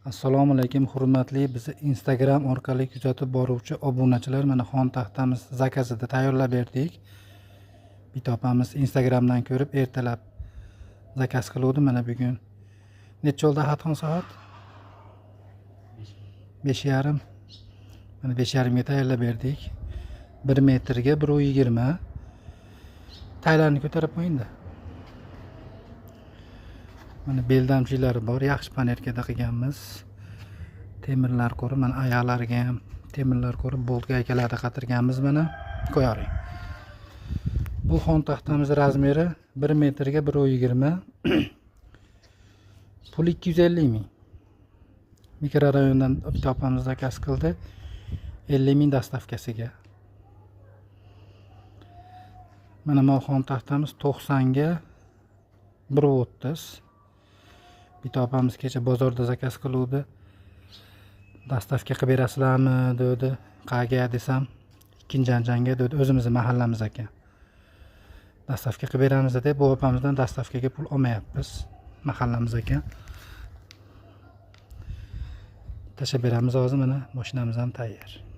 Assalomu alaykum, hurmatli bizni Instagram orqali kuzatib boruvchi obunachilar. Mana xontaxtamiz zakazida tayyorlab berdik. Bitta opamiz Instagramdan ko'rib ertalab zakaz qiluvdi. Mana bugun necha bo'ldi Ahadxon soat? 5:30. Mana 5:30 ga tayyorlab berdik. 1 metrga 1.20. Taylarni ko'tarib qo'yingda. Mana beldamchilari bor, yaxshi panerkada qilganmiz. Temirlar ko'rib, mana oyoqlariga ham temirlar ko'rib, bolt gaykalarda qatirganmiz mana. Qo'yaring. Bu xontaxtamiz razmeri 1 metrga 1.20. Pul 250 ming. Mikrorayondan bitta opamiz zakaz qildi. 50 ming dastavkasiga. Mana bu xontaxtamiz 90 ga 1.30. Bitta opamiz kecha bozorda zakaz qiluvdi. Dastavka qilib berasizlarmi dedi. Qayerga desam, ikkinchi Anjanga dedi, o'zimizni mahallamiz ekan. Dastavka qilib beramiz deb bu opamizdan dastavkaga pul olmayapmiz. Mahallamiz ekan. Tashlab beramiz hozir, mana mashinamiz ham tayyor.